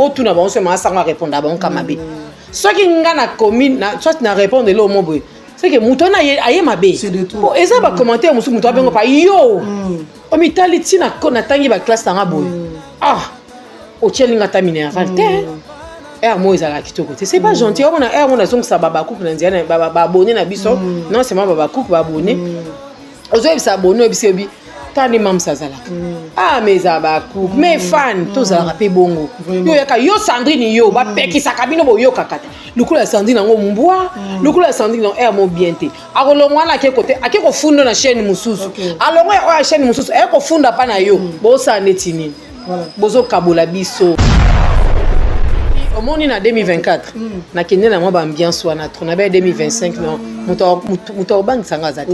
Botuna bango soki mama sango arépondre bango ka mabe. Soki nga nakomi soit na répondre eloko mo boye, c'est que moto wana aye mabe. Po eza bacommentaire mosusu, moto abengo pa yo omitali ntina natangi baclasse nanga boye, ah, otielinga ata minerval te. Aire moko ezalaka kitoko te, c'est pas gentil. Omona aire moko nazongisa babakuku na nzela, baabonné na biso, non seulement babakuku, baabonné. Ozoyebisa abonné, oyebisi, yobi tani mamsa azalaka, ah, mais eza bakuku, mais fan tozalaka mpe bongo. Yo oyaka, yo Sandrine, yo bapekisaka bino, boyokaka te. Lokola ya Sandrine yango mbwa, lokola ya Sandrine yango aire mo bien te. Akolongwa wana, ake kote, ake kofunda na chaîne mosusu. Alongwa oyo ya chaîne mosusu, aye kofunda mpa na yo. Bosala neti nini? Bozokabola biso. Omoni, na 2024 nakende na mwa baambiance wana trop. Nabe 2025, non, moto akobangisanga aza te.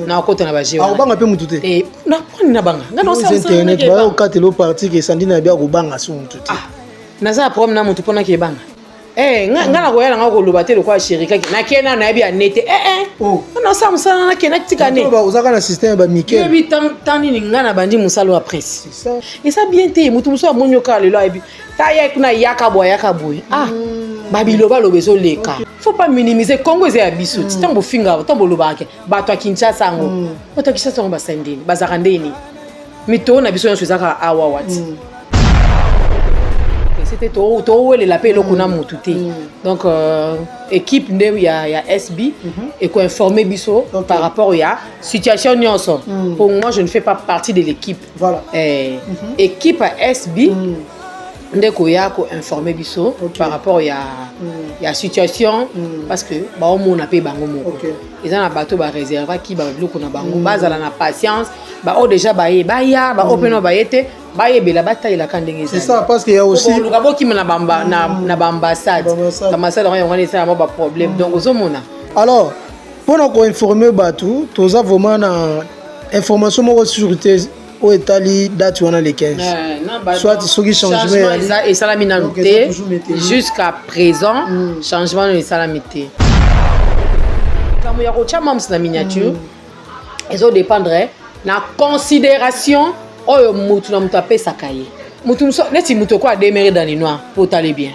Nakokota na baje. Akobanga mpe motu te. Naponi nabanga nga internet bayokatela oparti ke Sandrine abi akobanga so motu te. Naza na problème na motu mpona kebanga. Nga nakoya nanga koloba te lokola chéri kaki nakei nano, nayebi ane te. Nasala mosala, nakei, natika ne. Ozaka na système ya bamikel. Yebi tan nini nga na bandi mosala ya presse, eza bien te. Motu mosusu amoni yo kaka lelo, ayebi ta ye kuna, yaka boye, ayaka boye, ah, babiloba loba ezoleka. Faut pas minimiser. Congo eza ya biso ti. Ntango bofinga, ntango bolobaka bato ya Kinshasa yango, bato ya Kinshasa yango basali ndeni, bazalaka ndeni? Mitoo na biso nyonso eza kaka awa wati. C'était towelela mpe eloko na motu te. Donc équipe nde ya SB ekoinforme biso par rapport ya situation nyonso. Pour moi, je ne fais pas partie de l'équipe. Équipe ya SB nde koya koinforme biso par rapport ya situation, parce que baomona mpe bango moko eza na bato bareservaki babiloko na bango. Bazala na patience. Baoyo déjà baye, baya. Baoyo mpe no baye te, bayebela, batalelaka ndenge. C'est ça, parce que y a aussi Luka bokima na baambassade. Baambassade yango wana esala mwa baproblème. Donc ozomona. Alors, mpona koinforme bato, toza vraiment na information moko sûre te oyo etali date wana, le 15. Soit soki changement esalami nanu te, jusqu'à présent changement nano esalami te. Likambo ya kotia mams na miniature ezodépendre na considération oyo mutu na mutu apesaka ye. Mutu mosu neti mutu okoya Demere dans le noir po otale bien.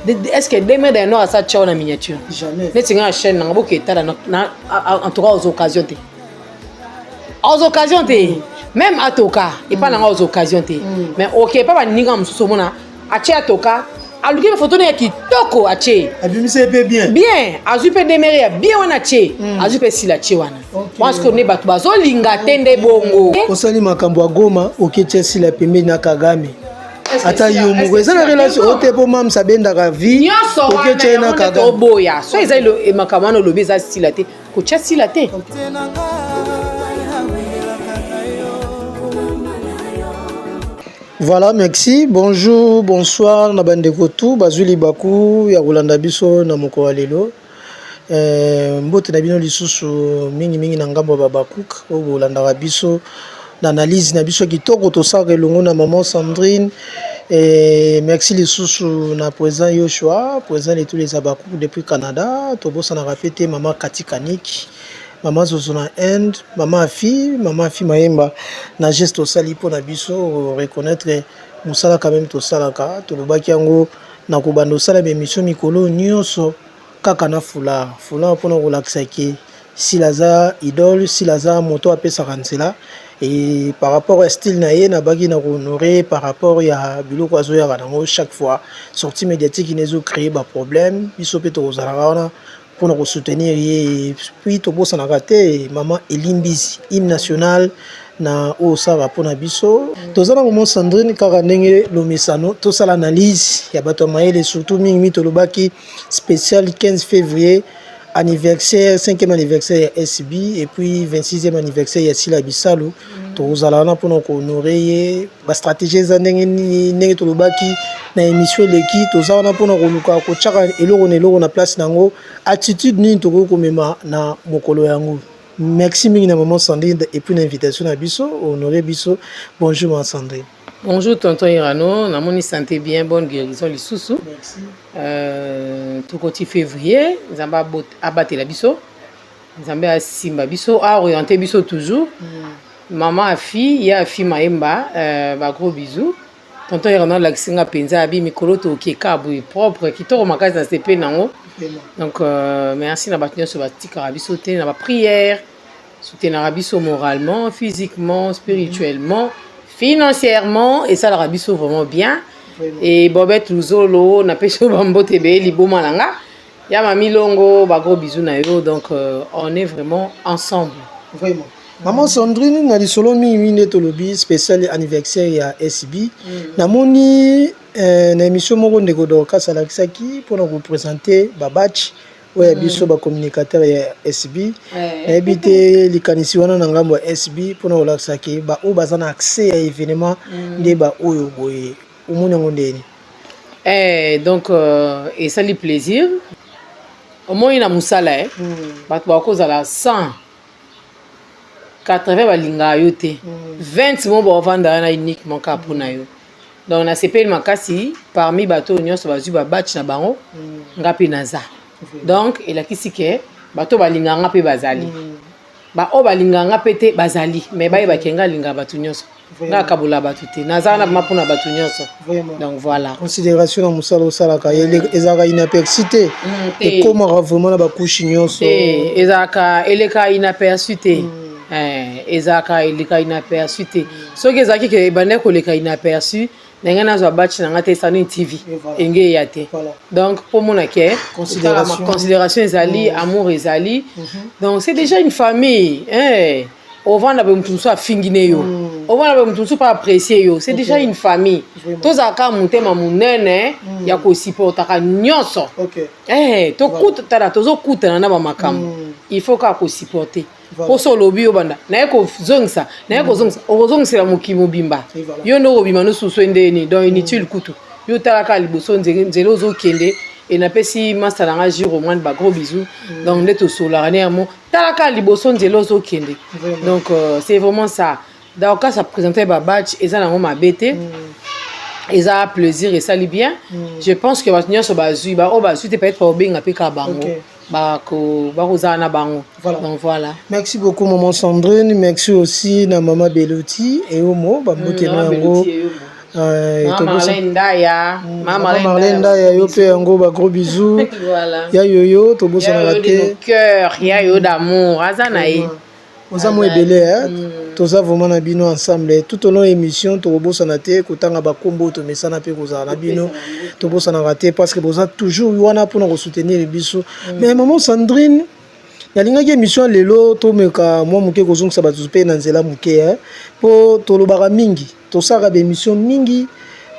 Est ce que Demere dans le noir asa tia na miniature? Jamais. Neti nga na chaîne nanga, boke etala, en tout cas aux occasions te, aux occasions te. Même atoka epa nanga, aux occasions te. Mais ok, epa baninga mosusu, omona atie atoka, aluki bafoto ne ya kitoko, atie. Abimisi mpe bien. Bien, azwi mpe Demere ya bien wana, atie. Azwi mpe sila, atie wana. Parce que nde bato bazolinga te nde bongo. Osali makambo ya Goma, oketia sila pembeni na Kagame. Ata yo moko eza na relation oyo te, mpo mamsa abendaka vie. Nyonso oketia ye na Kagame. Oboya so eza makambo wana olobi, eza sila te, kotia sila te. Voilà, merci. Bonjour, bonsoir na bandeko tu bazwi libaku ya kolanda biso na mokolo ya lelo. Mbote na bino lisusu mingimingi na ngambo ya babakuk oyo bolandaka biso na analyse na biso kitoko tosalaka elongo na maman Sandrine. Merci lisusu na président Yoshua, président de tous les Abakouk depuis Canada. Tobosanaka pe te mama Kati Kanik, mama Zozo na Inde, mama Afi, mama Afi Mayemba na geste osali mpona biso reconnaître mosala quand même tosalaka. Tolobaki yango na kobanda osala baémission mikolo nyonso kaka na foulard, foulard mpona kolakisa ke Sila aza idole, Sila aza moto apesaka nzela. Et par rapport ya style na ye, nabaki na kohonorer par rapport ya biloko azoyaka nango chaque fois. Sortie médiatique ine ezocréer baproblème, biso mpe tokozalaka wana mpona kosoutenir ye. Puis tobosanaka te mama Elimbizi, hymne national na oyo osalaka mpona biso. Toza na mama Sandrine kaka ndenge lomesano, tosala analyse ya bato ya mayele, surtout mingimingi tolobaki spécial 15 février, anniversaire, 5e anniversaire ya SB et puis 26e anniversaire ya Sila Bisalu. Tokozala wana mpona kohonorer ye. Bastratégie eza ndenge nini? Ndenge tolobaki na émission eleki, toza wana mpona koluka kotiaka eloko na eloko na place nango. Attitude nini tokoki komema na mokolo yango? Merci mingi na maman Sandrine et puis na invitation na biso, honorer biso. Bonjour maman Sandrine. Bonjour tonton Irano, namoni santé bien, bonne guérison lisusu. Merci. Tokoti février, Nzambe abatela biso, Nzambe asimba biso, aoriente biso toujours. Maman Afi, ya Afi Mayemba, ba gros bisous. Tonton Erano alakisi nga mpenza abi mikolo tokeka boye propre, kitoko makasi na sepe nango. Donc merci na bato nyonso batikaka biso te na baprière, soutenaka biso moralement, physiquement, spirituellement, financièrement, esalaka biso vraiment bien. Et Bobette Luzolo, napesi yo bambote ebele, liboma na nga ya mami Longo, bagros bisous na yo. Donc on est vraiment ensemble. Vraiment, Maman Sandrine, na lisolo mingi nde tolobi spécial anniversaire ya SB. Namoni na émission moko ndeko Dorcas alakisaki mpona koprésenter babadge oyo ya biso bacommunicateur ya SB. Nayebi te likanisi wana na ngambo ya SB mpona kolakisaki baoyo baza na accès ya événement nde baoyo boye, omoni yango ndeni? Donc esali plaisir. Omoni na mosala bato bakozala 100, 80 balingaka yo te, 20 mo baovanda wana uniquement kaka mpona yo. Donc nasepeli makasi, parmi bato oyo nyonso bazwi babadge na bango, nga mpe naza. Donc elakisi ke bato balingaka nga mpe bazali, baoyo balingaka nga mpe te bazali, mais bayebake nga alingaka bato nyonso, nga akabola bato te, naza wana vraiment mpona bato nyonso. Donc voilà. Considération na mosala osalaka ezalaka inaperçu te, ekomaka vraiment na bacouche nyonso. Te, ezalaka eleka inaperçu te. Ezalaka eleka inaperçu te. Soki ezalaki ke ebandaki koleka inaperçu, ndenge nazwa badge na nga te, Sandrine TV enge eya te. Donc mpo mona ke considération ezali, amour ezali. Donc c'est déjà une famille. Ovanda boye, motu mosusu afingi ne yo, ovanda boye, motu mosusu mpe apprécie yo. C'est déjà une famille. Tozalaka motema monene ya kosupportaka nyonso. Tokutana, tozokutana na bamakambo, il faut kaka kosupporter. Mposo olobi yo banda naye kozongisa, naye kozongisa, okozongisela mokili mobimba, yo nde okobima nosusu ndeni. Donc inutile kutu, yo talaka liboso, nzela ozokende. E napesi masta na nga Giro Mwane bagros bisous. Donc nde tosolaka ne yango, talaka liboso, nzela ozokende. Donc c'est vraiment ça. Donc quand ça présente babadge, eza nango mabe te, eza plaisir, esali bien. Je pense que bato nyonso bazwi, baoyo bazwi te, peut-être baobenga mpe kaka bango, bakozala na bango. Donc voilà. Merci beaucoup, Maman Sandrine. Merci aussi na Mama Beloti Eyomo, bambote na yango. Ndaya. Marlène Ndaya, yo mpe yango bagros bisous. Ya yoyo, tobosanaka te. Cœur ya yo d'amour aza na ye. Oza mo ebele, toza vraiment na bino ensemble tout au long émission. Tokobosana te kotanga bakombo, tomesana mpe kozala na bino, tobosanaka te parce que boza toujours wana mpona kosoutenir biso. Mais Maman Sandrine, nalingaki émission ya lelo tomeka mwa moke kozongisa bato mpe na nzela moke, mpo tolobaka mingi, tosalaka baémission mingi,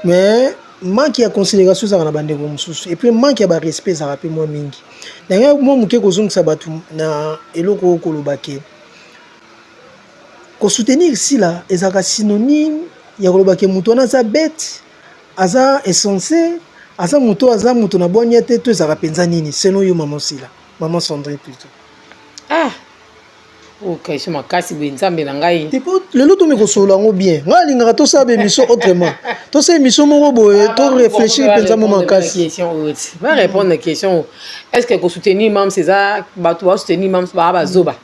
mais manque ya considération ezalaka na bandeko mosusu, et puis manque ya barespect ezalaka mpe mwa mingi. Nalingaki mwa moke kozongisa bato na eloko oyo koloba ke kosoutenir Sila ezalaka synonyme ya koloba ke moto wana aza bête, aza insensé, aza moto, aza moto na bwanya te, to ezalaka mpenza nini selon yo, Mama Sila, Mama Sandrine plutôt? Ah, oyo question makasi boye, Nzambe na ngai. Te, po lelo tomi kosolola yango bien. Ngai alingaka tosala baémission autrement, tosala émission moko boye, to réfléchir mpenza mo makasi. Question oyo ti va répondre na question: est ce que kosoutenir Mams eza, bato basoutenir Mams baa bazoba?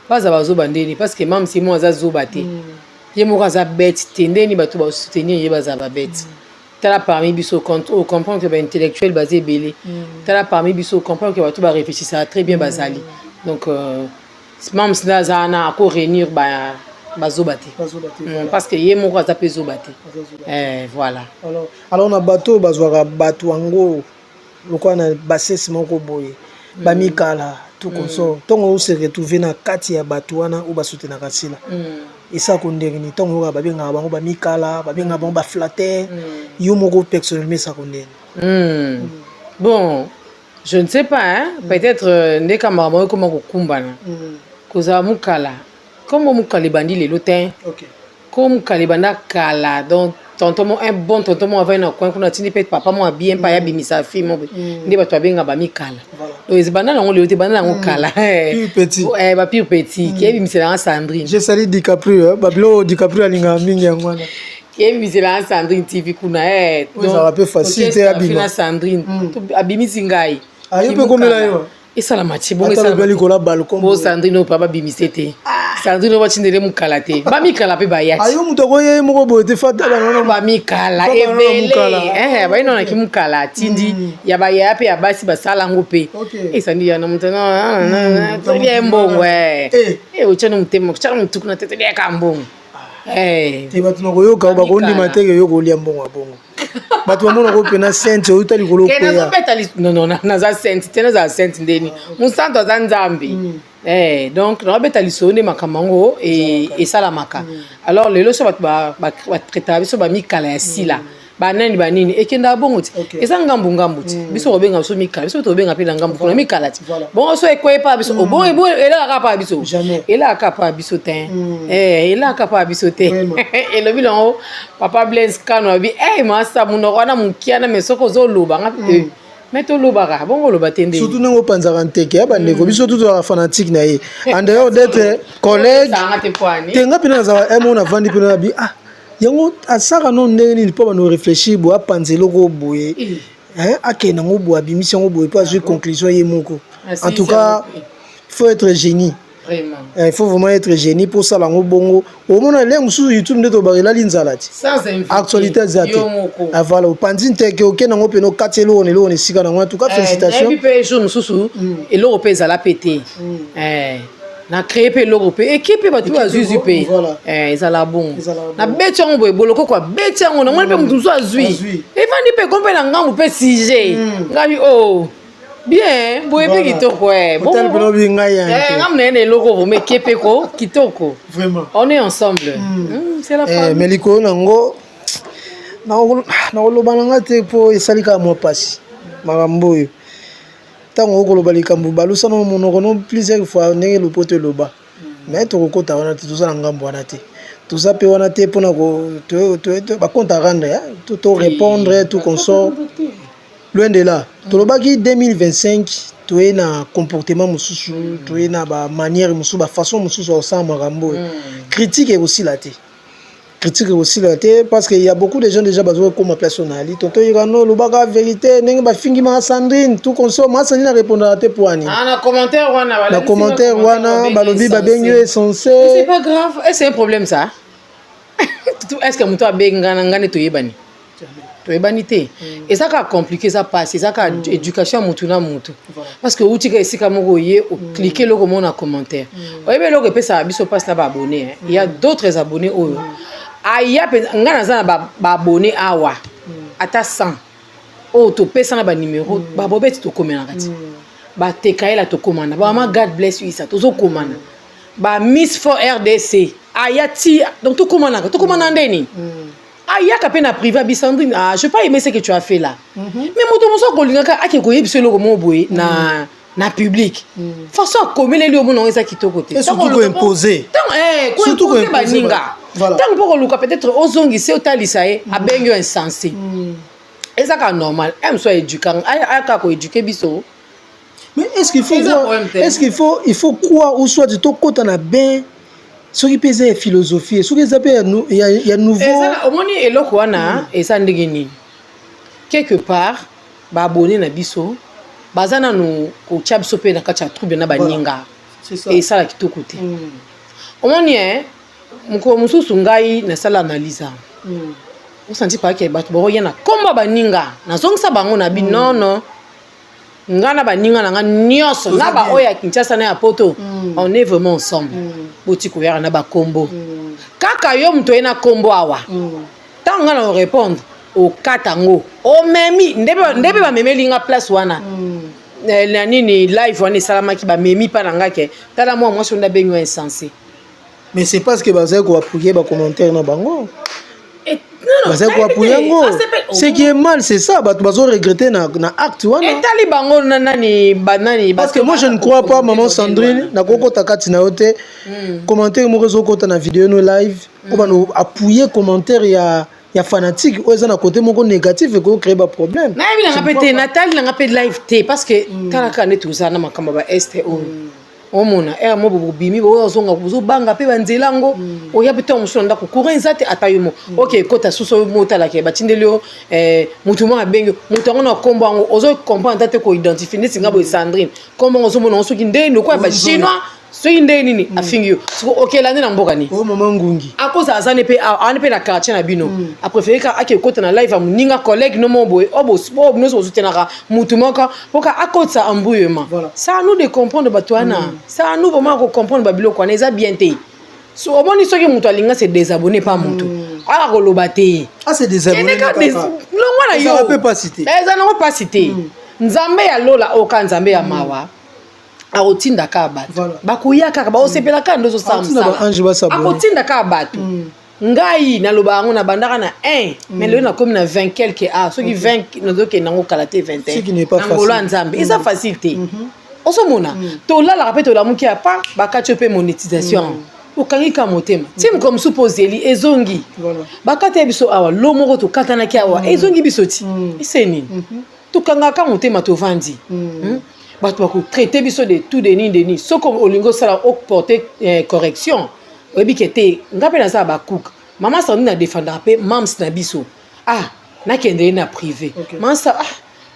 Baza bazoba ndeni? Parce que Mams ye moko aza zoba te, ye moko aza bête te. Ndeni bato basoutenir ye baza babête? Tala parmi biso, ocomprendre que baintellectuel baza ebele. Tala parmi biso, ocomprendre que bato baréfléchissaka très bien bazali. Donc Mams nde aza wana, ako réunir bazoba te, parce que ye moko aza mpe zoba te. Voilà. Alors na bato oyo bazwaka bato yango lokola na basese moko boye, bamikala, tout consort, ntongo ose retrouve na kati ya bato wana oyo basoutenaka Sila, esaka ndenge nini? Ntongo oyo babengaka bango bamikala, babengaka bango baflatter, yo moko personnellement esaka ndenge? Bon, je ne sais pas, hein? Peut-être nde ka makambo ekoma kokumbana. Kozala mokala, kombo mokala ebandi lelo te. Ko mokala ebanda kala. Donc tonton mo, un bon tonton mo avai na coin kuna, atindi mpe papa mo abien mpe ayabimisa fille mo nde bato babenga bamikala. Donc ebanda nango lelo te, ebanda nango kala. Bapire petit keyebimisela Sandrine. Je salue DiCaprio, babiloko DiCaprio alingaka mingi yango wana. Keyebimisela Sandrine TV kuna. Ezalaka mpe facile te abima. Sandrine abimisi ngai. Yo mpe komela yo. Esalama ti bongo likolo ya balcon. Bo Sandrine oyo pa babimise te. Sandrine batindele mokala te, bamikala mpe baya ti. Ayo moto akoya ye moko boye te, fata banana. Bamikala Fa banana ebele. mokala. Bayinonaki mokala atindi ya bayaya mpe ya basi basala yango mpe. Esandi yana moto tolia ye mbongo. Otyana motema, otyana motuku na te, toliaka mbongo. Te, bato na koyoka oyo bakondima te ke yo kolia mbongo ya bongo. Bato bamonaka mpena sainte outa likolo Ke kweya. nazobeta non, non, naza sainte te, nazala sainte ndeni? Mosantu aza Nzambe. Donc nazobeta lisolo nde makambo yango esalamaka. Alors lelo so bato batraitaka biso bamikala ya sila, banani banini, ekendaka bongo ti. Eza ngambu ngambu ti biso kobenga biso mikala, biso tobenga mpe na ngambu kuna mikala ti. Bongo so ekweyi pa biso, obongo elaka pa biso. Jamais. Elaka pa biso te. Elaka pa biso te. Elobi nango papa Blaise Kano abi masa monoko wana mokiana, mais soki ozoloba nga mais tolobaka bongo, oloba te nde. Surtout ndenge opanzaka nteke ya bandeko biso, tu tozalaka fanatique na ye en dehors d'être collègue. Osanga te poani. Te, nga mpena nazala mo navandi mpena nabi ah yango asaka no ndenge nini mpo bano réfléchir boye, apanza eloko boye. Hein, akende yango boye, abimisi yango boye mpo azwi conclusion ye moko. En tout cas, il faut être génie. Vraiment. Il faut vraiment être génie mpo osala yango bongo. Omona lenge mosusu YouTube nde tobaka elali nzala ti. Sans invité. Actualité eza te. Yo moko. Ah, voilà, opanzi nteke, okende yango mpena, okati eloko na eloko na esika nango. En tout cas, félicitation. Nayebi mpe jour mosusu eloko mpe ezala mpe te. Na créé mpe eloko mpe eke mpe bato bazwizwi mpe. Ezala bongo. Ezala bongo. Nabeti yango boye, bolokoko abeti yango, namoni mpe motu mosusu azwi. Azwi. Evandi mpe ekomi mpe na ngambu mpe sujet ngabi o bien boye mpe. Kitoko. Otali mpena obi ngai ya te. Ngamu na ye na eloko vraiment eke mpe ko kitoko. Vraiment. On est ensemble. C'est la famille. Mais likolo nango nakoloba na nga te mpo esali kaka mwa mpasi makambo oyo. Ntango okoloba likambo, balusana monoko no plusieurs fois ndenge lopoto eloba. Mais tokokota wana te, toza na ngambo wana te, toza mpe wana te mpona bacompte à rendre, to répondre tout consort, loin de là. Tolobaki 2025 toye na comportement mosusu, toye na bamanière mosusu, bafaçon mosusu ya kosala makambo oyo. Critique ekosila te, critique ekosila te, parce que y a beaucoup de gens déjà bazokoma place oyo nayali. Tonton Irano olobaka vérité ndenge bafingi ma Sandrine, tout consort. Ma Sandrine arépondaka te po ani? Ah, na commentaire wana. Na commentaire wana balobi babengi yo insensé. C'est pas grave. Est-ce un problème, ça? Est-ce que moto abengana nga nde toyebani? Toyebani te. Eza kaka compliqué, eza pasi, eza kaka éducation ya motu na motu, parce que outi kaka esika moko, oye oclique eloko moko na commentaire. Oyebi eloko epesaka biso mpasi na baabonné, il y a d'autres abonnés oyo aya mpenza. Nga naza na baabonné awa ata 100 oyo topesa na banimero babobeti, tokomelaka ti batekayela, tokomana bamama God bless you isa, tozokomana ba Miss for RDC aya ti. Donc tokomanaka, tokomana ndeni ayaka mpe na privé abi: "Sandrine, ah, je pas aimé ce que tu as fait là." Mais moto mosusu akolingaka ake koyebisa eloko moko boye na public, façon akomeleli, omona yango eza kitoko te. Surtout koimpose. Koimpose baninga. Ntango mpo koluka peut-être ozongisa, otalisa ye, abengi yo insensé. Eza kaka normal, mosu aéduquanga, ayaka koéduquer biso. Mais est-ce qu'il faut voir, est-ce qu'il faut il faut croire ou soit tokota na bain soki mpe eza ya philosophie, soki eza mpe ya nouveau? Omoni eloko wana eza ndenge nini? Quelque part baabonné na biso baza nanu kotia biso mpe na kati ya trouble na baninga, esala kitoko te. Omoni mokolo mosusu ngai nasala analyse, osanti pake bato bakoya na nkombo ya baninga, nazongisa bango na bi non, non, nga na baninga na nga nyonso na baoyo ya Kinshasa na ya Poto, on est vraiment ensemble. Boti koyaka na bakombo kaka yo moto oye na kombo awa. Ntango nga na orépondre, okata yango, omemi nde mpe bamemeli nga place wana na nini, live wana esalamaki, bamemi mpa na nga ke tala mwa mwasi oyo nde abengi yo insensé. Mais c'est parce que bazali koappuyer bacommentaire na bango, bazali koappuyer yango. Ce qui est mal, c'est ça, bato bazo regretter na acte wana. Etali bango na nani, banani. Parce que moi, je ne crois pas, maman Sandrine, nakokota kati na yo te. Commentaire moko ezokota na video no live oyo bano appuyer commentaire ya fanatique oyo eza na côté moko négatif, ekocréer baproblème. Nayebi nanga mpe te, natali nanga mpe live te, parce que talaka nde toza na makambo ya baeste oyo. Omona ere mo bobimi, ozonga, ozobanga mpe banzela yango, oya mpe ntango mosusu na ndako courant eza te, ata yo mo oke ekota susu oyo mo otalaka batindeli yo motu moko abengi yo, moto yango na nkombo yango ozo comprendre te, koidentifier neti nga boye Sandrine, nkombo yango ozomona yango soki ndeni lokola bachinois. Soki ndenge nini afingi yo, siko okela nde na mboka nini? O mama Ngungi. Akozala aza ne mpe awa mpe na quartier na bino, apréféré kaka ake ekota na live ya moninga, collègue no mo boye, oyo nyonso bosutenaka mutu moko mpoka akotisa embrouillement. C'est à nous de comprendre bato wana, c'est à nous vraiment kocomprendre babiloko wana eza bien te. So omoni, soki moto alinga se désabonner pa motu, aka koloba te. Ase désabonner. Longwa na yo. Mpe pasi te. Eza nango mpasi te. Nzambe ya lola, oka Nzambe ya mawa, akotinda kaka bato bakoya kaka, baosepela kaka nde ozosala mosala. Akotinda kaka bato. Ngai naloba yango, nabandaka na 1, mais lelo nakomi na 20 quelque a soki 20, nazokende yango kala te, 21 na ngolo ya Nzambe. Eza facile te. Ozomona, tolalaka mpe tolamuki, ya pa bakati yo mpe monétisation, okangi ka motema ti moko mosusu mpo ozeli, ezongi. Bakati ya biso awa, lo moko tokatanaki awa, ezongi biso ti ese nini. Tokangaka motema, tovandi. Bato bakotraite biso de tout, de nini, de nini. Soki olingi osala, oporte correction, oyebi ke te, nga mpe naza bakuka. Mama Sandrine adefendaka mpe mams na biso. Ah, nakende ye na privé. Masa, ah,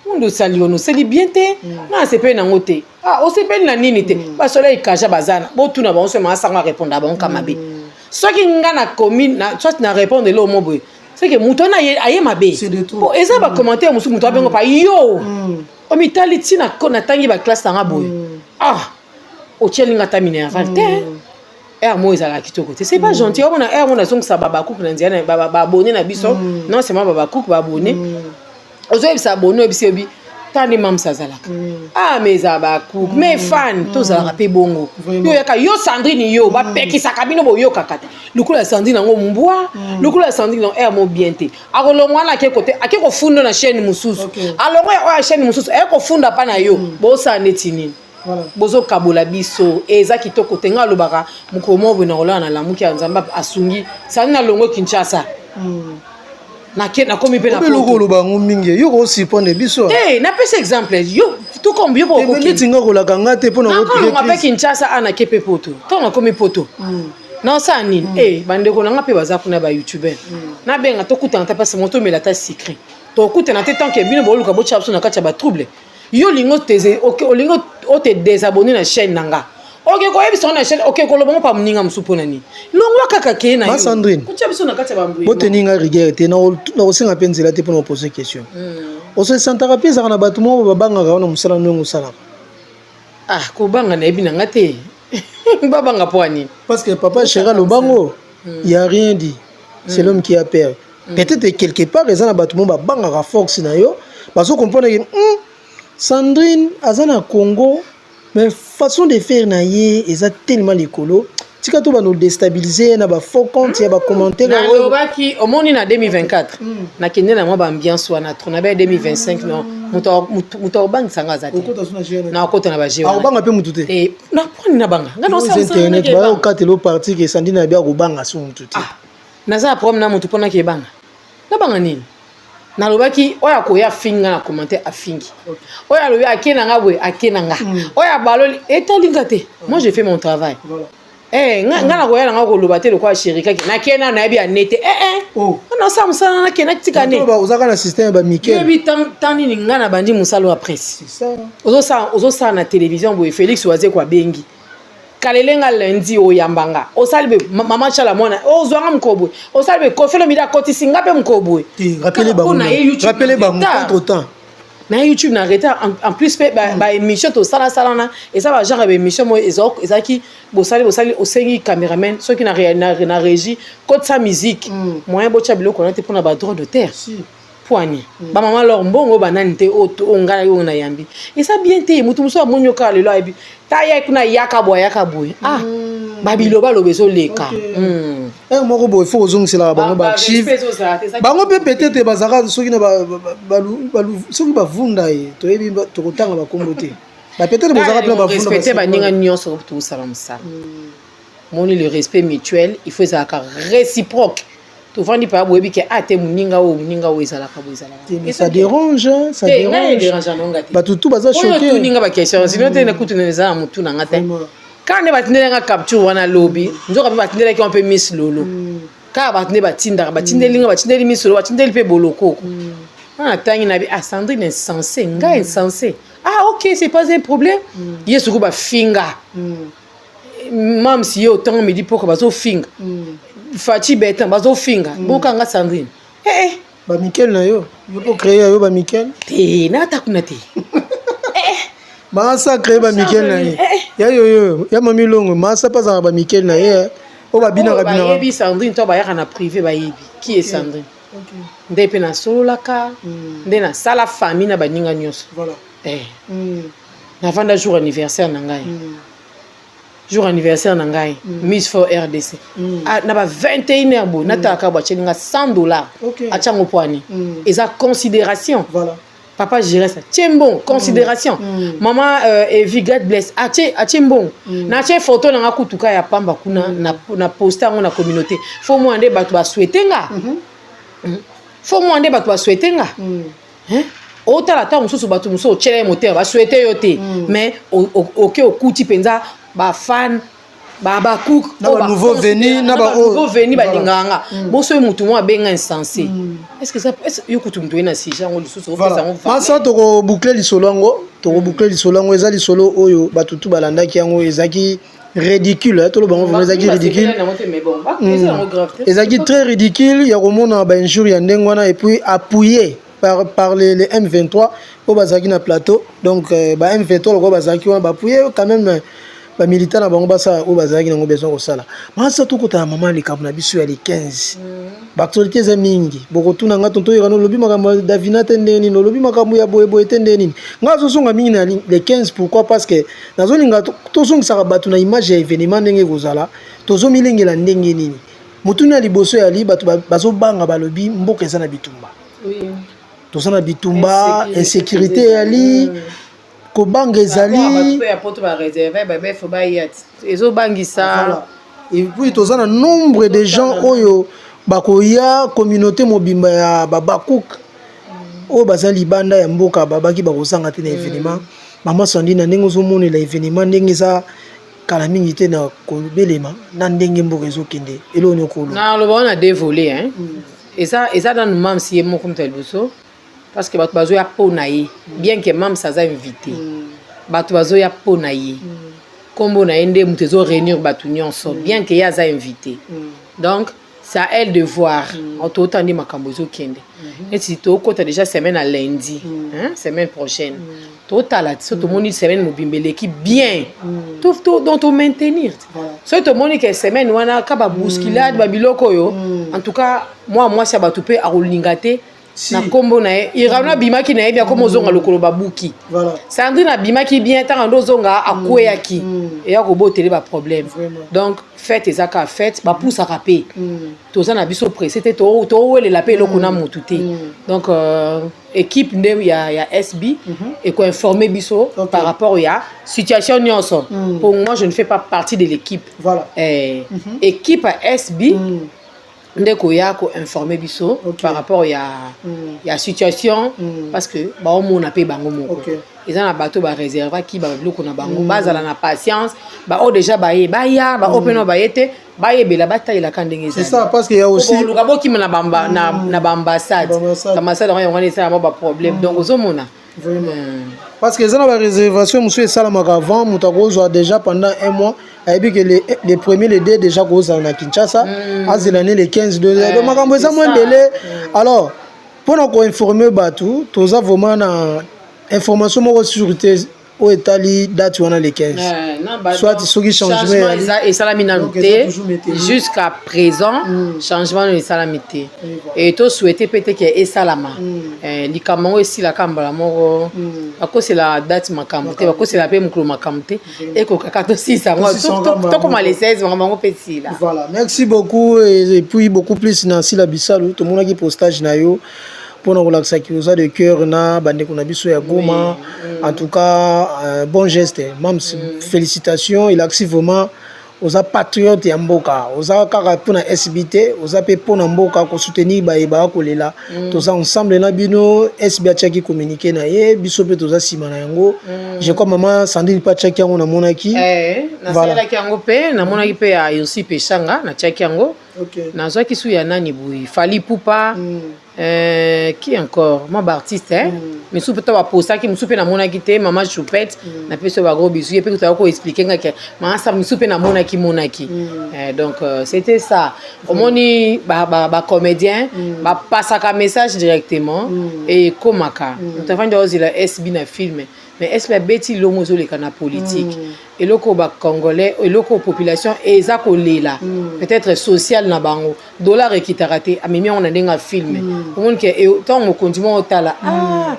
mundu osali wana, osali bien te. Nga nasepeli nango te. Ah, osepeli na nini te? Basola ekaja baza na botuna bango. Soki mama sango arépondaka bango ka mabe, soki nga nakomi soit na répondre eloko mo boye, c'est que moto wana aye mabe. Po eza bacommentaire mosusu, moto abengo pa yo, omitali ntina natangi baclasse nanga boye. Ah, otieli nga ata minerval te. Aire moko ezalaka kitoko te, c'est pas gentil. Omona, aire moko nazongisa babakuku na nzela, baabonné na biso, non seulement babakuku, baabonné. Ozoyebisa abonné, oyebisi, yobi tani mamsa azalaka. Ah, mais eza bakuku, mais fan tozalaka mpe bongo. Yo oyaka, yo Sandrine, yo bapekisaka bino, boyokaka te. Lokola ya Sandrine yango mbwa, lokola ya Sandrine yango aire mo bien te. Akolongwa wana, ake kote, ake kofunda na chaîne mosusu. Alongwa ya oyo ya chaîne mosusu, aye kofunda mpa na yo. Bosala neti nini? Bozokabola biso, eza kitoko te. Ngai alobaka, mokolo moko boye nakolala, nalamuki ya Nzambe asungi sani, nalongwe Kinshasa, nakomi mpe. Eloko oloba yango mingi, yo kosurprendre biso. Te, napesa exemple, yo tukombi yo. Neti nga kolaka nga te mpona. Nakolongwa mpe Kinshasa, a nake mpe Poto. Ntango nakomi Poto, nasala nini? E bandeko na nga mpe baza kuna, bayoutubeur, nabenga, tokutana ta mpasi mo, tomela ata sucré, tokutana te. Tant que bino boluka botya biso na kati ya batrouble, yo olingi ote désabonner na chaîne na nga, oke koyebisa ngo na chaîne, oke koloba ngo pa moninga mosusu, mpo na nini? Longwa kaka, ke na Sandrine. Kotia biso na kati ya bambui. Boteni nga rigueur te, nakosenga mpe nzela te mpona kopose question. Osesantaka mpe ezalaka na bato moko babangaka wana mosala ndenge osalaka? Ah, kobanga nayebi na nga te. Babanga mpo ani? Parce que papa chéri alobango, il y a rien dit, c'est l'homme qui a peur. Peut-être quelque part eza na bato mo babangaka force na yo, bazo comprendre ke Sandrine aza na Congo, mais façon de faire na ye eza tellement likolo, tika to bano déstabiliser na bafaux compte ya bacommentaire. Nalobaki, omoni, na 2024 nakende na mwa baambiance wana trop. Nabe 2025, non, moto akobangisa nga aza te, nakokota na baje. Akobanga mpe motu te. Naponi nabanga nga internet bayokatela oparti ke Sandrine abi akobanga so motu te. Naza na problème na motu mpona kebanga? Nabanga nini? Nalobaki, oyo akoya afingi nga na commentaire, afingi. Oyo alobi ake na nga boye, ake na nga. Oyo abaloli, etali nga te. Moi, je fais mon travail. Nga nakoya na nga koloba te lokola chéri kaki nake na nayebi ane te. Nasala mosala, nake natika ne. Ozaka na système ya bamikel. Yebi tan nini nga na bandi mosala ya presse, ozosala na télévision boye, Félix Wazeko abengi kalelenga lundi, oyamba nga, osali be mama Tshala Mwana, ozwanga mokolo boye, osali be Koffi Olomide, akotisi nga mpe mokolo boye. Rappele bango contre temps. Na YouTube na retard en plus mpe baémission tosalasala na eza bagenre ya baémission moko ezalaki bosali bosali, osengi caméraman soki na régie, kotisa musique, moyen botya biloko wana te mpona badroit d'auteur. Poani bamama lor mbongo banani te, oyo ngai oyo nayambi eza bien te. Motu mosusu amoni yo kaka lelo, ayebi ta ye kuna, yaka boye, ayaka boye, ah, babiloba loba ezoleka. Heure moko boye fo kozongiselaka bango baarchive. Bango mpe peut-être bazalaka soki na soki bavunda ye, toyebi, tokotanga bakombo te, peut-être bozalaka mpena bavunda. Respecte baninga nyonso, tosala mosala. Moni, le respect mutuel, il faut ezalaka réciproque. Tovandi pa boyebi ke a te, moninga oyo, moninga oyo ezalaka boye, ezalaka. Ça dérange, ça dérange. Bato tu baza choqué. Otuninga baquestion, sinon te nakutu eza na motu na nga te. Kaka nde batindelanga capture wana lobi, nzoka mpe batindelaki wa mpe Miss Lolo. Kaka bato nde batindaka, batindeli nga, batindeli Miss Lolo, batindeli mpe Bolokoko. Wana natangi na bi: ah, Sandrine insensé, ngai insensé? Ah, ok, c'est pas un problème. Ye sikoyo bafinga. Mamsi ye otango midi poko bazofinga. Faci Betin bazofinga. Bokanga Sandrine. Eh eh. Bamikel na yo, yo mpo créer yo bamikel. Te, nata kuna te. Masa créer bamikel na ye. Ya yoyo, ya mami longo, masa mpe azalaka bamikel na ye oyo babinaka binaka. Bayebi Sandrine to bayaka na privé, bayebi qui est Sandrine. Nde mpe nasololaka, nde nasala famille na baninga nyonso. Navanda jour anniversaire na ngai, jour anniversaire na ngai, Miss for RDC, na ba 21 heure boye, natalaka bo atieli nga 100 $. Atiango po ani eza considération. Papa Gires atie mbongo, considération. Mama Evi, God bless, atie mbongo. Natie photo nanga kutuka ya pamba kuna, na poste yango na communauté. Faut mwa nde bato basouhaite nga. Faut mwa nde bato basouhaite nga. Hein? Otala ntango mosusu bato mosusu otyela ye motema, basouhaite yo te, mais oke okuti mpenza bafan babacook. Na ba nouveau venu, na ba nouveau venu balingaka nga. Boso motu mo abenga insensé. Est ce que ça, est yo kutu moto oye na sujet yango lisusu opesa yango? Masa, tokoboucle lisolo yango, tokoboucle lisolo yango. Eza lisolo oyo bato tu balandaki yango, ezalaki ridicule. Toloba yango vraiment, ezalaki ridicule, ezalaki très ridicule ya komona bainjure ya ndenge wana, et puis appuyé par les M23 oyo bazalaki na plateau. Donc ba M23 lokola bazalaki wana, baappuye quand même bamilitant na bango, basala oyo bazalaki nango besoin kosala. Masa, tokota na mama likambo na biso ya le 15. Baactualité eza mingi. Bokotuna nga: tonto Oyekana, olobi makambo ya Davina te, ndenge nini? Olobi makambo ya boyeboye te, ndenge nini? Nga azozonga mingi na le 15. Pourquoi? Parce que nazolinga tozongisaka bato na image ya événement, ndenge ekozala, tozomilengela ndenge nini. Motuni ya liboso yali: bato bazobanga, balobi mboka eza na bitumba. Toza na bitumba, insécurité eyali, kobanga ezali. Ezobangisa. Et puis toza na nombre de gens oyo bakoya, communauté mobimba ya babakuk oyo baza libanda ya mboka, babaki bakozanga te na événement. Mama Sandrine, na ndenge ozomonela événement, ndenge eza kala mingi te na kobelema, na ndenge mboka ezokende, eloko nini okolo? Naloba wana deux volets, hein. Eza nanu Mams ye moko moto ya liboso, parce que bato bazoya mpo na ye, bien que Mams aza invité. Bato bazoya mpo na ye, nkombo na ye nde moto ezoréunir bato nyonso, bien que ye aza invité. Donc c'est à elle de voir. Toota nde makambo ezokende, neti tokota déjà semaine à lundi, hein, semaine prochaine totala. So tomoni semaine mobimba eleki bien, donc tomaintenir. Soki tomoni ke semaine wana ka babousculade, babiloko oyo, en tout cas mwa mwasi ya bato mpe akolinga te na nkombo na ye. Irano abimaki na ye bien, akoma ozonga lokolo babuki. Sandrine abimaki bien, ntango ndo ozonga akweyaki, eya kobotele baproblème. Donc fête eza kaka fête, bapusaka mpe, toza na biso pressé te, towelela mpe eloko na motu te. Donc équipe nde ya SB ekoinforme biso par rapport ya situation nyonso. Pour moi, je ne fais pas partie de l'équipe. Équipe ya SB nde koya koinforme biso par rapport ya situation, parce que baomona mpe bango moko. Eza na bato bareservaki babiloko na bango, bazala na patience. Baoyo déjà baye, baya, baoyo mpe no baye te, bayebela, batalelaka ndenge. C'est ça, parce que y a aussi Oluka bokima na baambassade, ambassade yango wana esala mwa baproblème. Donc ozomona. Vraiment. Parce que eza na baréservation mosusu esalamaka avant. Moto akozwa déjà pendant un mois, ayebi ke le premier, le deux déjà kozala na Kinshasa, azela ne le 15. Donc makambo eza mwa ebele. Alors mpona koinforme bato, toza vraiment na information moko sûre te oyo etali date wana le 15, soit soki changement esalami nanu te. Jusqu'à présent, changement nano esalami te, e tosouhaite mpe te ke esalama. Likambo yango esilaka mbala moko. Bakosela date makambo te, bakosela mpe mokolo makambo te, ekokaka tosilisa yango, tokoma le 16, makambo yango mpe esila. Voilà, merci beaucoup. Et puis beaucoup plus na Sila Bisalu, tomonaki postage na yo mpona kolakisaki oza de cœur na bandeko na biso ya Goma. En tout cas, bon geste, mams. Félicitations, elakisi vraiment oza patriote ya mboka. Oza kaka mpona SB te, oza mpe mpona mboka, kosoutenir bayebaka kolela. Toza ensemble na bino. SB atiaki communiqué na ye, biso mpe toza nsima na yango. Je crois mama Sandrine mpe atiaki yango, namonaki. Nasalelaki yango mpe, namonaki mpe ya Yosi Peshanga, natiaki yango. Nazwaki su ya nani boye, Fally Ipupa. Qui encore? Mwa baartiste, eh? Misusu mpe to bapostaki, mosusu mpe namonaki te. Mama Choupette, napesi yo bagros bisous. Ye mpe kutaka koexpliquer nga ke masa mosusu mpe namonaki monaki. Donc c'était ça. Omoni bacomédien bapasaka message directement e ekomaka. Moto afandi aozela SB na film, mais SB abeti longo ezoleka na politique, eloko bacongolais, eloko population eza kolela, peut-être social na bango, dollar ekitaka te, amemi yango na ndenge ya film. Omoni ke ntango mokonzi moko otala, ah,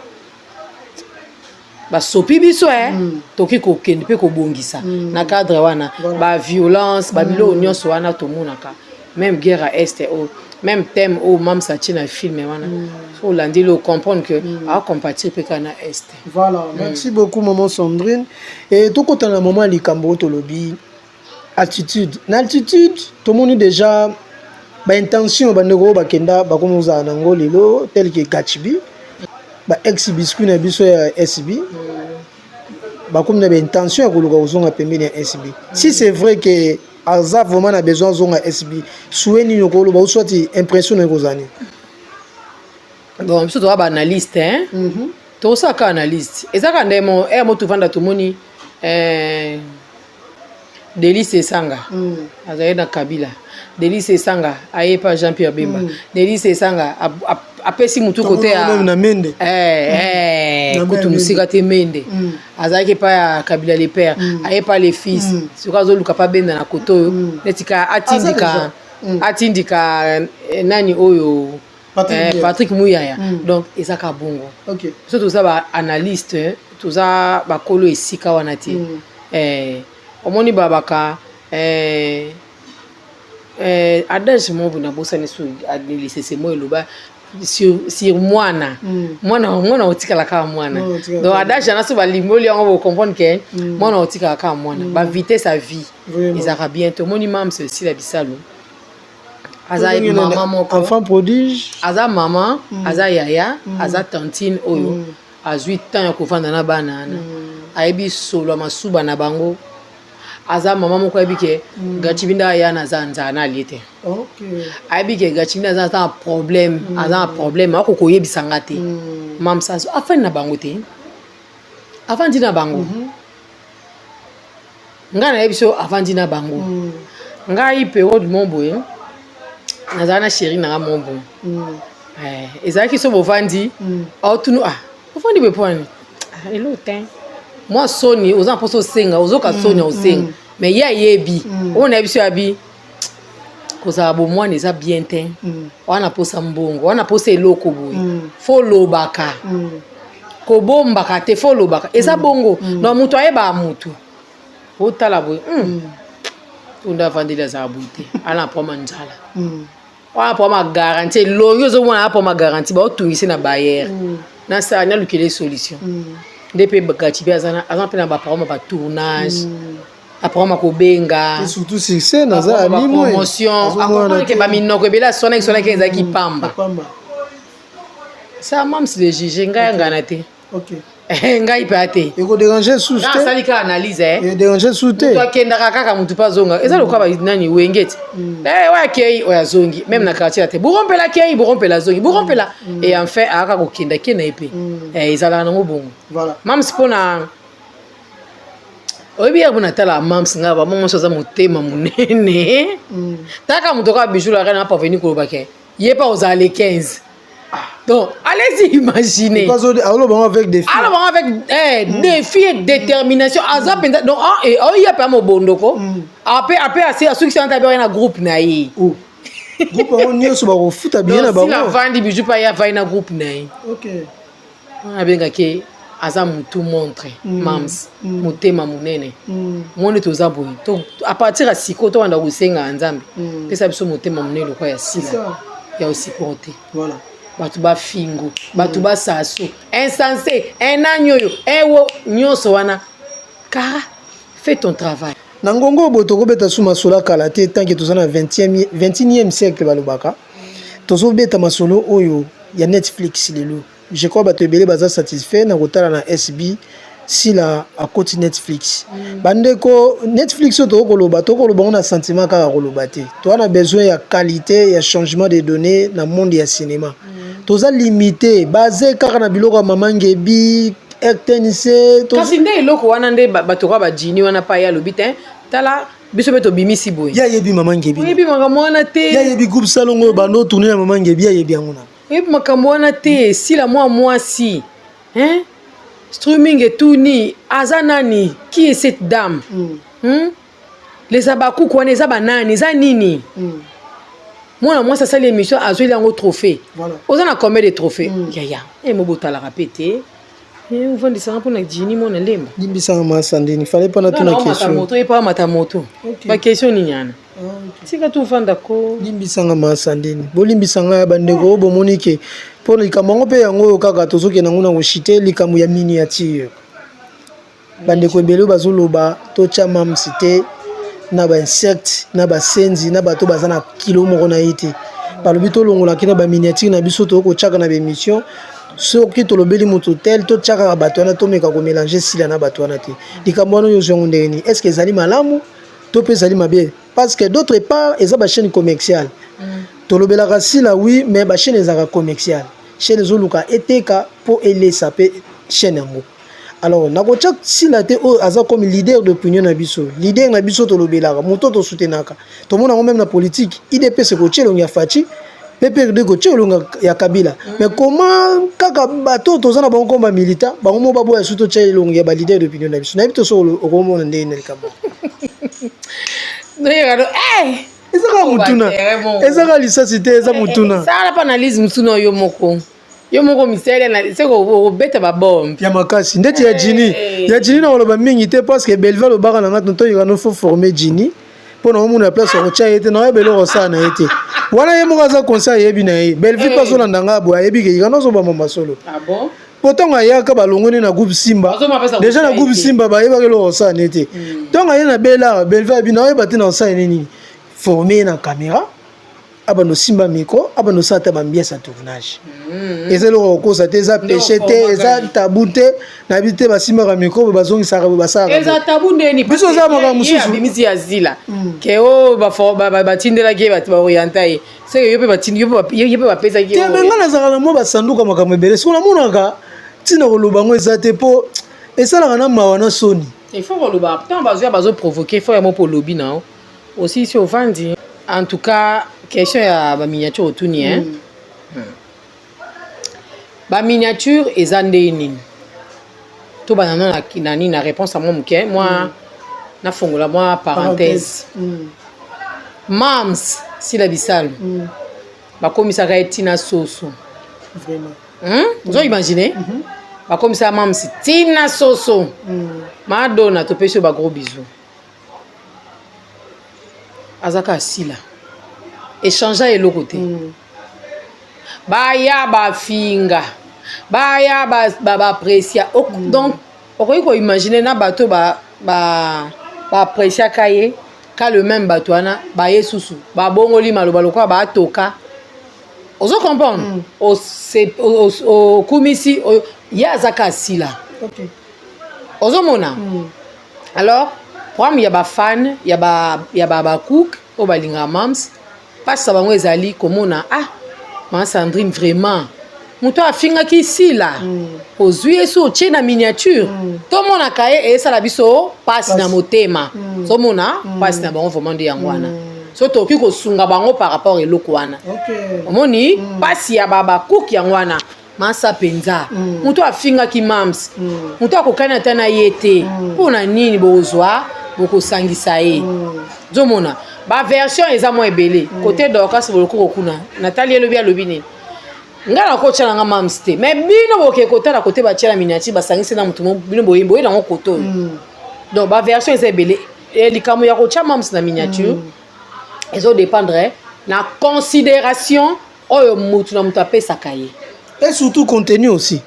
basopi biso e toki kokende mpe kobongisa na cadre wana. Baviolence, babiloko nyonso wana tomonaka, même guerre à Est oyo, même thème oyo Mamsa atie na film wana, so olandeli, ocomprendre que acompatir mpe kaka na Est. Voilà, merci beaucoup, maman Sandrine. E tokota na mama likambo oyo tolobi attitude. Na attitude, tomoni déjà baintention, bandeko oyo bakenda bakomi kozala nango lelo, tel que Gachibi, ba ex biscuit na biso ya SB, bakomi na baintention ya koluka kozonga pembeni ya SB. Si c'est vrai que aza vraiment na besoin azonga SB, souhait nini okoloba ou soit impression na ekozala nini? Bon, biso toza baanalyste, hein? Tosalaka analyste, eza kaka nde mo ere mo tovanda, tomoni Delice Esanga azali na Kabila, Delice Esanga aye pa Jean Pierre Bemba, Delice Esanga apesi mutu kote ya na Mende. Kutu mosika te, Mende azalaki epai ya Kabila le père, aye pa le fils. Soki azoluka pa benda na kote oyo, neti ka atindika atindika nani oyo, Patrick Muyaya. Donc eza ka bongo. So toza baanalyste, toza bakolo esika wana te. Omoni babaka adage moko boye, nabosani so lisese mo eloba sur mwana, mwana, mwana otikala kaka mwana. Donc adage wana, so balimboli yango, bocomprendre ke mwana otikala kaka mwana. Bavitesse ya vie ezalaka bien te. Omoni Mams Esila Bisalu aza mama moko enfant prodige. Aza mama, aza yaya, aza tantine oyo azwi temps ya kovanda na bana wana, ayebi solo ya masuba na bango. Aza mama moko ayebi ke Gachi nde aya na aza nzala na alie te, ayebi ke Gachi nde aza na problème, aza na problème, akoki koyebisa nga te. Mamsa afandi na bango te, avandi na bango. Ngai nayebi so avandi na bango. Ngai période mo boye nazala na chéri nanga mo boye, ezalaki so bovandi, aotunu: "Ah, ovandi boye po nini?" "Elo te." Mwa soni, oza na mposa osenga, ozoka soni ya osenga, mais ye ayebi oyo nayebi so yabi kozala bomwana eza bien te. Wana mposa mbongo, wana mposa eloko boye, fo olobaka, kobombaka te, fo olobaka. Eza bongo. Donc moto ayebaka motu otala boye, tunda avandeli, azala boye te, ala na problème ya nzala wana, problème ya garantie elongi ozomona, problème ya garantie baotungisi na bayere, nasala nalukela solution. Nde mpe Gati mpe aza mpe na baproblème ya batournage, baproblème ya kobenga. Surtout succès naza promotion, acomprendre ke baminoko ebele aswanaki swanaki, ezalaki pamba. Ça, Mams de juge, ngai yangana te, ngai mpe ate. Ekodéranger susu te. Asali kaka analyse. Edéranger susu te. Moto akendaka kaka, motu mpe azonga. Eza lokola nani, Wenge ti oyo akei, oyo azongi, même na quartier te, Burompela akei, Burompela azongi, Burompela, et enfin ayaka kokenda ke na ye mpe ezalaka nango bongo. Mams, mpona oyebi ye, mpona tala Mams, ngai bamo nyonso aza motema monene. Taka moto kaka Bijou la Reine aparvenir koloba ke ye mpa ozala le 15. Donc, allez-y imaginer. Alors, avec défi. Alors, avec défi et détermination. Aza penza donc ah et oh ya pa mobondoko. Après après asi asuki santa be na groupe na ye. Oh. Groupe on nyonso ba kofuta bien na bango. Si la vandi Bijou pa ya vai na groupe na ye. Abenga ke aza mutu montre, Mams motema monene. Moni toza boye, à partir ya sikoyo tobanda kosenga Nzambe pesa biso motema monene lokola ya Sila, ya osupporter. Bato bafingo, bato basaso, insensé, enani oyo ewo nyonso wana, kara fais ton travail. Na ngongo boye tokobeta su masolo akala te, tant que toza na 21e siècle. Balobaka tozobeta masolo oyo ya Netflix lelo. Je crois bato ebele baza satisfait na kotala na SB Sila akoti Netflix. Bandeko, Netflix oyo tokoloba, tokoloba ngo na sentiment kaka koloba te. Toza na besoin ya qualité, ya changement de données na monde ya cinéma. Toza limité, basé kaka na biloko ya mama Ngebi, RTNC. Kasi nde eloko wana nde bato kwa bajini wana pa ye alobi te, tala biso mpe tobimisi boye. Ye ayebi mama Ngebi. Oyebi makambo wana te. Ye ayebi groupe Salongo oyo bando tourne na mama Ngebi, ayebi yango na. Oyebi makambo wana te. Esila mwa mwasi, hein? Streaming etuni aza nani? Qui est cette dame? Les abakuku wana eza banani? Eza nini? Mwana mwasi asali émission, azweli yango trophée. Oza na combien de trophée? Yaya e mo botalaka mpe te. Ovandisanga mpona jini mwana lemba. Limbisanga ma Sandrine, fallait pas natuna question. Moto ye pa amata moto. Baquestion nini wana? Tika tofanda ko. Limbisanga ma Sandrine, bolimbisanga ya bandeko oyo bomoni ke mpo likambo yango mpe yango oyo kaka tozokende yango na koshite likambo ya miniature. Bandeko ebele oyo bazoloba totya mamsi te na bainsecte na basenzi na bato baza na kilo moko na ye te, balobi tolongolaki na baminiature na biso, tokotiaka na baémission soki tolobeli moto tel, totiakaka bato wana, tomeka komélanger sila na bato wana te. Likambo wana oyo ozwi yango ndenge nini? Est ce que ezali malamu to mpe ezali mabe? Parce que d'autre part eza bachaîne commerciale. Tolobelaka sila, oui, mais bachaîne ezalaka commerciale, chaîne ezoluka eteka mpo elesa mpe chaîne yango. Alors nakotia sila te oyo aza comme leader d'opinion na biso, leader na biso tolobelaka moto tosoutenaka, tomona yango même na politique, UDPS kotia elongi ya Fatshi, PPRD kotia elongi ya Kabila. Mais comment kaka bato toza na bango comme bamilitant, bango mo baboya su totia elongi ya baleader d'opinion na biso? Nayebi to so okomona ndenge na likambo. Eza kaka motuna, eza kaka lisasi te, eza motuna. Sala mpe analyse mosusu na yo moko, yo moko misele se kobeta babombe. Ya makasi ndeti ya Jini, ya Jini na koloba mingi te parce que Belva alobaka na nga tonto no faut former Jini mpo na omona ya place ya kotya ye te, na oyeba eloko osala na ye te. Wana ye moko aza conseil, ayebi na ye. Belvi mpe azolanda nga boye, ayebi ke yikana ozobamba masolo. Po ntango ayaka, balongoni na groupe Simba. Déjà na groupe Simba bayebaki eloko kosala ne te. Ntango aye na Belar, Belvi abi na oyeba te na kosala nini, forme ye na caméra, abanda osimba micro, abanda osala ata bambiese ya tournage. Eza eloko kokosa te, eza péché te, eza tabu te. Nayebi te, basimbaka micro boye, bazongisaka boye, basalaka. Eza tabu ndeni? Biso oza makambo mosusu. Abimisi ya zila ke oyo batindelaki ye, bato baorienta ye, seke yo mpe batindi, ye mpe bapesaki. Te, me ngai nazalaka na mwa basanduka makambo ebele. Soki namonaka ntina koloba yango eza te, mpo esalaka na mawa na soni. Il faut koloba ntango bazwa bazoprovoquer, il faut yango mpo olobi na yo aussi si ovandi. En tout cas, question ya baminiature otuni, hein? Baminiature eza nde nini? Tobanda no na nini, na réponse ya mwa moke, mwa nafongola mwa parenthèse. Mams Sila Bisalu, bakomisaka ye ntina soso. Ozo imagine, bakomisaka mams ntina soso. Madonna, topesi yo bagros bisous. Aza kaka Sila, échange eloko te. Baya bafinga, baya baapprécia. Donc okoki koimagine na bato baappréciaka ye ka le même bato wana baye susu babongoli maloba lokola baatoka. Ozo comprendre? Okumisi ye, aza ka Sila. Ozomona? Alors programme ya bafan ya bacook oyo balingaka mams, mpasi na bango ezali komona: ah, ma Sandrine, vraiment moto afingaki Sila, ozwi ye so otie na miniature, tomonaka ye, esala biso mpasi na motema. Tozomona mpasi na bango vraiment nde yango wana. So tokoki kosunga bango par rapport eloko wana. Omoni mpasi ya bakuki yango wana. Masa mpenza, moto afingaki mams, moto akokani ata na ye te, mpo na nini bokozwa bokosangisa ye? Ozomona baversion eza mwa ebele. Kote Dorcas Bolokoko kuna natali, elobi alobi nini? Ngai nakotya nanga mams te, mais bino boke kotala kote batia na miniature, basangisi na motu, bino boyembi oye nango kote oyo. Donc baversion eza ebele. Likambo ya kotya mams na miniature ezodépendre na considération oyo mutu na moto apesaka ye. Et surtout contenu aussi,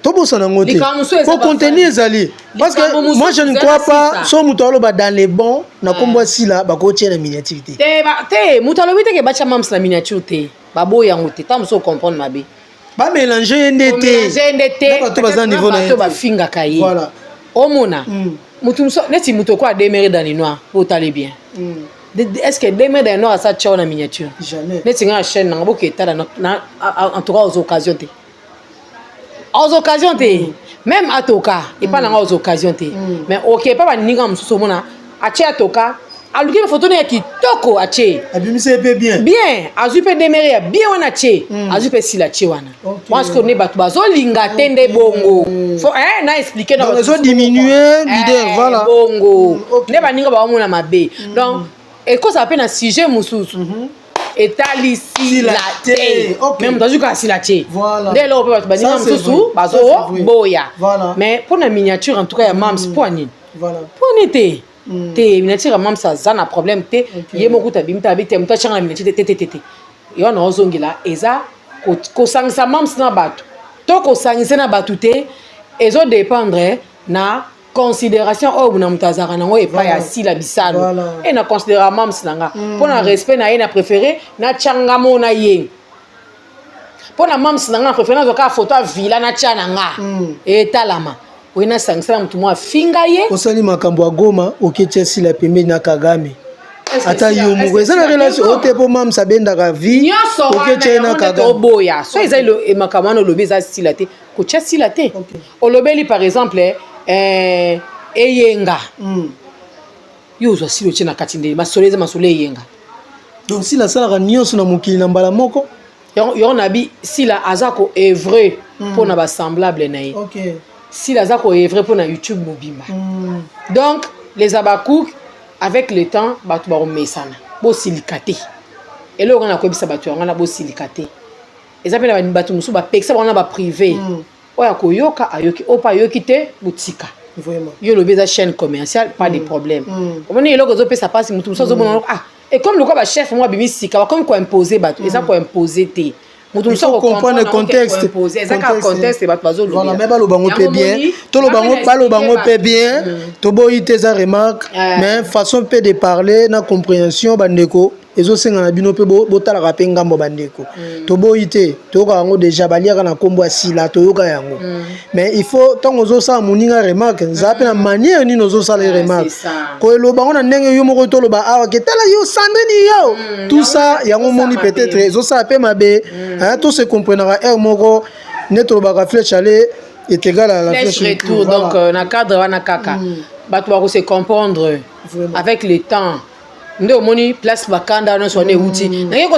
tobosana yango te, po contenu ezali, parce que moi je ne crois pas so moto aloba dans les bons na nkombo ya Sila bakotia na miniature te. Te, moto alobi te ke batya mams na miniature te, baboyi yango te. Ntango mosusu ocomprendre mabe. Bamélange ye nde te. Nde te. Bato baza niveau na ye, bafingaka ye. Omona mutu mosusu neti moto oko ademere dans le noir, po otali bien. Est ce que Demeure dans Noir asa tia na miniature? Jamais. Neti nga na chaîne nanga boke etala, en tout cas aux occasions te, aux occasions te. Même atoka epa nanga aux occasions te. Mais ok, epa baninga mosusu, omona atie atoka, aluki bafoto ne ya kitoko, atie. Abimisi ye mpe bien. Bien, azwi mpe Demeure ya bien wana, atie. Azwi mpe sila, atie wana. Wana sikoyo nde bato bazolinga te, nde bongo faut na expliquer na Donc ezodiminue leader, voilà. Bongo nde baninga baomona mabe. Donc ekozala mpe na sujet mosusu etali sila te, mais moto azwi kaka sila te. Nde eloko mpe bato baninga mosusu bazoboya. Mais mpo na miniature, en tout cas ya mams, mpo anini? Mpo ani te te miniature ya mams aza na problème te. Ye moko kuta abimi te, abi te moto atianga na miniature te, te, te, te. Ye wana ozongela, eza kosangisa mams na bato to kosangisa na bato te, ezodépendre na considération oyo na moto azalaka nango epai ya sila bisalo. E na considéra mams na nga mpo na respect na ye, na préféré natianga mo na ye. Mpo na mams na nga, na préféré nazwa kaka photo ya villa, natya na nga, etalama oye, nasangisa na motu moko afinga ye. Osali makambo ya Goma, oketia sila pembeni na Kagame, ata yo moko eza na relation oyo te, mpo mams abendaka vie. Nyonso oketia ye na wana Kagame. Toboya so eza makambo wana olobi eza sila te, kotia sila te. Olobeli par exemple eyenga, yo ozwa sila, otie na kati, ndenge masolo eza masolo eyenga. Donc sila asalaka nyonso na mokili na mbala moko. Yango na bi sila aza ko œuvre mpona basemblable na ye. Sila aza ko œuvre mpona YouTube mobimba. Donc les abakouk, avec le temps bato bakomesana. Bosilika te. Eloko nga nakoyebisa bato yango wana, bosilika te. Eza mpe na bato mosusu bapekisa bango na baprivé. Oyo akoyoka ayoki, oyo mpe ayoki te, botika. Yo olobi eza chaîne commerciale, pas de problème. Omoni eloko ezopesa mpasi, motu mosusu azomona, ah, et comme lokola bachef moko abimi sika, bakomi koimpose bato. Eza koimpose te. Moto mosusu comprendre contexte. Eza kaka contexte bato bazolobela. Mais baloba ngo mpe bien, toloba ngo, baloba ngo mpe bien. Toboyi te, eza remarque, mais façon mpe de parler na compréhension, bandeko, ezosenga na bino mpe botalaka mpe ngambo. Bandeko, toboyi te, toyoka yango déjà, baliaka na nkombo ya sila, toyoka yango. Mais il faut, ntango ozosala moninga remarque, nzala mpe na manière nini ozosala ye remarque. Koeloba yango na ndenge yo moko toloba awa ke tala yo Sandrine, yo, tout ça, yango moni peut-être ezosala mpe mabe. To se comprenaka aire moko nde tolobaka flèche aller est égal à la flèche retour. Donc na cadre wana kaka bato bakose comprendre avec le temps. Nde omoni place bakanda nyonso wana euti, nange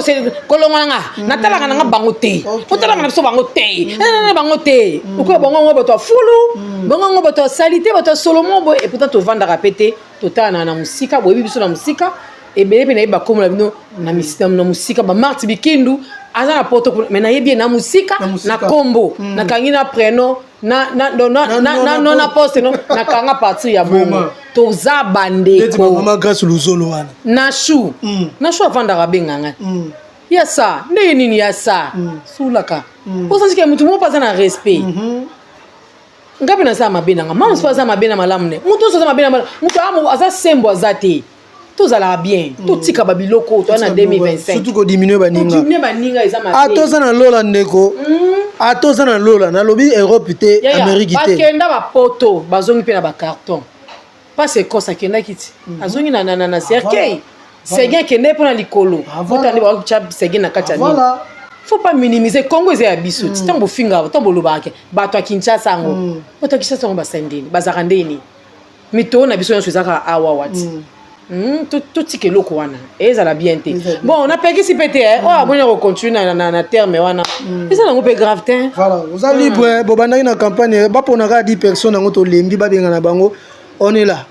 kolongola nga, natalaka nanga bango te, otalaka na biso bango te, bango te, okoya bango yango bato ya fulu, bango yango bato ya sali te, bato ya solomo boye. Et pourtant tovandaka mpe te, totalana na mosika, boyebi biso na mosika ebele mpe nayebi bakombo na bino na mosika. Bamarte Bikindu aza na poto, mais nayebi ye na mosika, na kombo nakangi na prénom na poste no nakanga partir ya bongo. Toza bandeko. Mama Grâce Luzolo wana. Na shu na shu avandaka, abenga ngai ya sa ndenge nini, ya sa sulaka osanzika motu moko mpo aza na respect. Nga mpe nasala mabe nanga, mama mosusu aza mabe na malamu ne, motu nyonso aza mabe na malamu, moto aza sembo aza te. Tozalaka bien, totika babiloko toza na 2025. Surtout kodiminue baninga. Kodiminue baninga eza mabe. Ata oza na lola, ndeko, ata oza na lola, nalobi Europe te, Amérique te. Bakenda bapoto, bazongi mpe na bacarton. Mpasi Ekose akendaki ti azongi na cercueil. Seguin akende mpo na likolo, botande bakotya Seguin na kati ya nini. Faut pas minimiser. Congo eza ya biso ti ntango bofingaka, ntango bolobaka bato ya Kinshasa yango, bato ya Kinshasa yango basali ndeni, bazalaka ndeni, mito na biso nyonso eza kaka awa wati. Totika eloko wana, ezala bien te. Bon, napekisi mpe te oyo amoni akocontinue na terme wana, eza nango mpe grave te. Voilà, oza libre. Bobandaki na campagne, baponaka 10 personnes yango, tolembi, babenga na bango, on est là.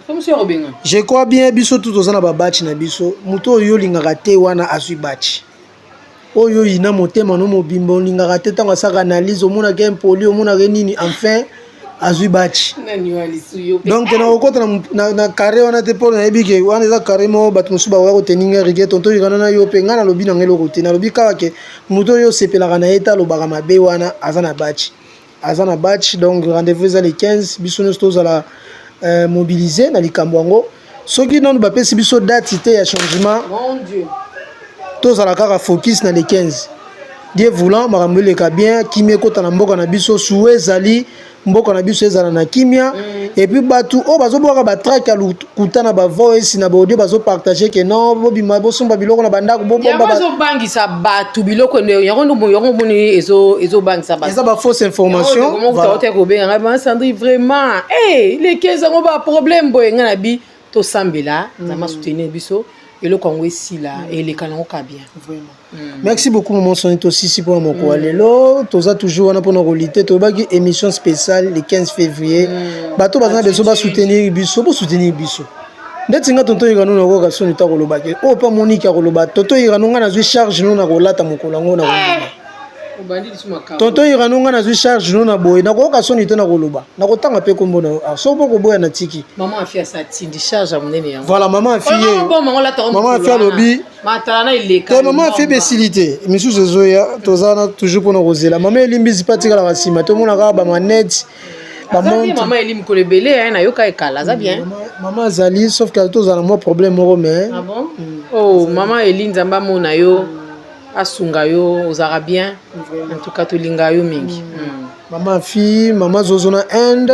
Je crois bien biso tu toza na babatch na biso. Moto oyo olingaka te wana azwi batch oyo oyina motema no mobimba, olingaka te, ntango asaka analyse omonaka impoli, omonaka nini, enfin azwi batch. Donc na kokota na carré wana te, mpo nayebi ke wana eza carré moko bato mosusu bakoya koteninga rigueur. Tonto yokana na yo mpe ngai nalobi nanga eloko te, nalobi kaka ke moto oyo osepelaka na ye te, alobaka mabe wana, aza na batch, aza na batch. Donc rendez-vous eza le 15, biso nyonso tozala mobilisé na likambo yango. Soki nanu bapesi biso date te ya changement, tozala kaka focus na le 15. Dieu voulant, makambo eleka bien, kimia ekota na mboka na biso. Suwe ezali. Mboka na biso ezala na kimia. Et puis bato oyo bazobwaka batract ya lokuta na bavoice, na baaudio, bazopartage ke non, bobima, bosomba biloko na bandako, yango bobomba ezobangisa bato biloko yango yango omoni ezobangisa bato. Eza bafausse information. Voilà. Ote kobenga ngai ba Sandri, vraiment leki, ezango baproblème boye. Ngai na bi tosambela, Nzambe asoutenir biso, eloko yango esila, eleka nango ka bien. Vraiment. Merci beaucoup, maman Soni. Tosisi mpona mokolo ya lelo. Toza toujours wana mpona kolite. Toyebaki émission spéciale le 15 février. Bato baza na besoin basoutenir biso, bosoutenir biso. Ndeti nga tonton Irano, nakoka soni ta kolobaki oyo mpa Monike akoloba. Tonton Irano, nga nazwi charge no na kolata mokolo yango na kondima. Obandi lisu makambo. Tonton Irano, nga nazwi charge no na boye, nakoyoka soni te na koloba, nakotanga mpe kombo na yo. Ah, soki mpo koboya, na tiki. Mama Afi asa atindi charge ya monene yango. Voilà, mama Afi ye. Mama Afi alobi matala na eleka. Te, mama Afi besili te, misusu ezoya. Toza na toujours mpona kozela mama elimbisi mpe atikalaka nsima. Tomona kaka bamanete. Aza bien, mama Eli, mikolo ebele nayoka ekala, aza bien. Mama azali, sauf que tozala mwa problème moko, mais Ah bon? Oh, mama Eli, Nzambe amona yo, asunga yo, ozalaka bien. En tout cas tolinga yo mingi. Mama Afi, mama Zozo na Inde,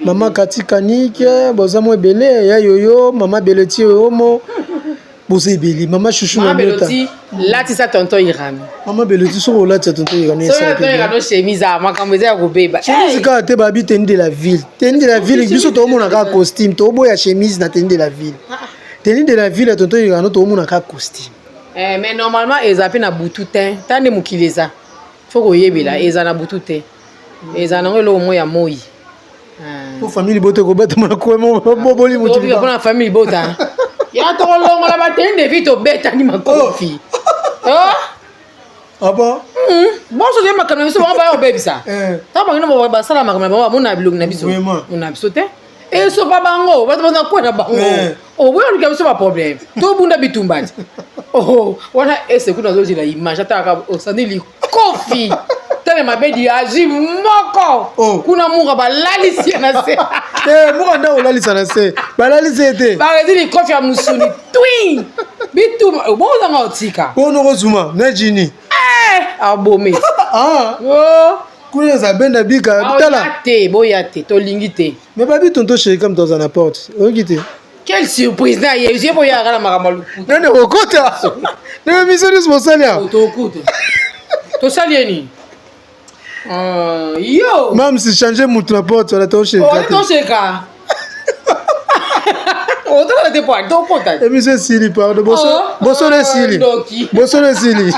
mama Kati Kanike, boza mo ebele ya yoyo, mama Beleti oyomo, boza ebele, mama Shushu na Mama Nyota. Beloti, latisa tonton Irano. Mama Beloti, soki olatisa tonton Irano, soki tonton Irano chemise, a makambo eza ya kobeba. Chemise kaka te, babi tenue de la ville. Tenue de la ville, biso toomona kaka costume. Toboya chemise na tenue de la ville. Tenue de la ville ya tonton Irano, toomona kaka costume. Mais normalement eza mpe na butu te. Ta nde mokili eza, faut koyebela, eza na butu te, eza nango eloko moko ya moi. Po famille libota ekobatama na boboli motu mpona famille libota ya tokolongola batende vi, tobetani makofi. Ah bon? Bonso toye makambo na biso, bango baya kobebisa. Ntango bango basala makambo na bango, bamona bilongi na biso, mona biso te, esopa bango, bato baza kwena bango. Oboya oluka biso baproblème, tobunda bitumba ti wana ese kuna azozela image, atalaka osandi likofi tele mabedi azwi moko kuna, muka balalisi ye na se. Muka nde olalisa na se, balalisi ye te. Barezi likofi ya mosuni twi bitumba bozanga otika. Mpo kozuma na jini. Abome. Kuna eza benda bika tala. Te, boya te, tolingi te. Mais babi tonton Sherika moto aza na porte, oyoki te? Quelle surprise na ye, ye boyaka na makambo ya lokuta. Nani okota ndenge biso nyonso bosali awa? Tokuta, tosali ye nini yo? Mam si change mutu na porte wana, tosheka. Tosheka, otokota te po tokota. Émission esili, pardon. Bosolo esili, bosolo esili.